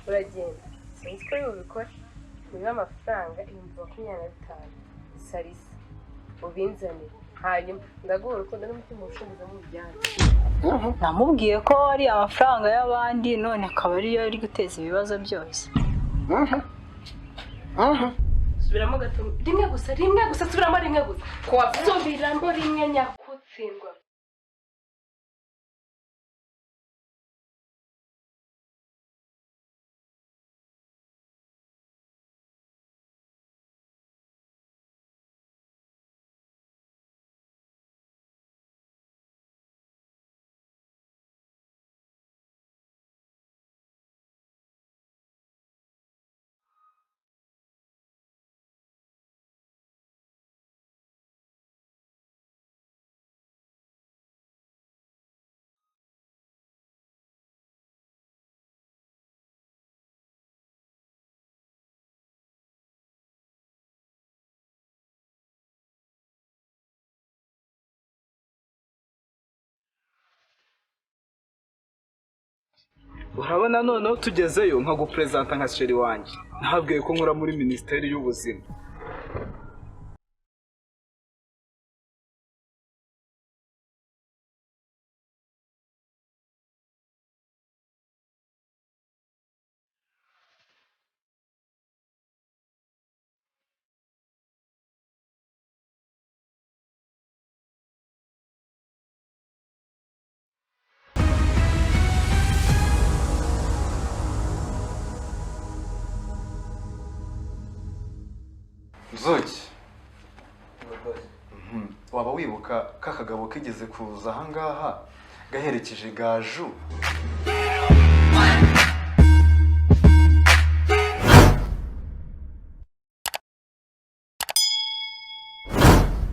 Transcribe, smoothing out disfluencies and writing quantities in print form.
Uragenda, sinzi ko bubikore, niba amafaranga 25,000 sarisa ubinzanire, hanyuma ndaguha urukundo n'umutima ushinze mu bijyanye. Namubwiye ko ari amafaranga y'abandi, none akaba ariyo ari guteza ibibazo byose. Subiramo gato, rimwe gusa, rimwe gusa, subiramo rimwe gusa. Subiramo rimwe, nyakutsindwa. Urabona, noneho tugezeyo nkaguperezanta nka chéri wanjye, ntabwiye ko nkora muri Minisiteri y'Ubuzima. Nzuki, waba wibuka ka kagabo kigeze kuza ahangaha gaherekeje Gaju?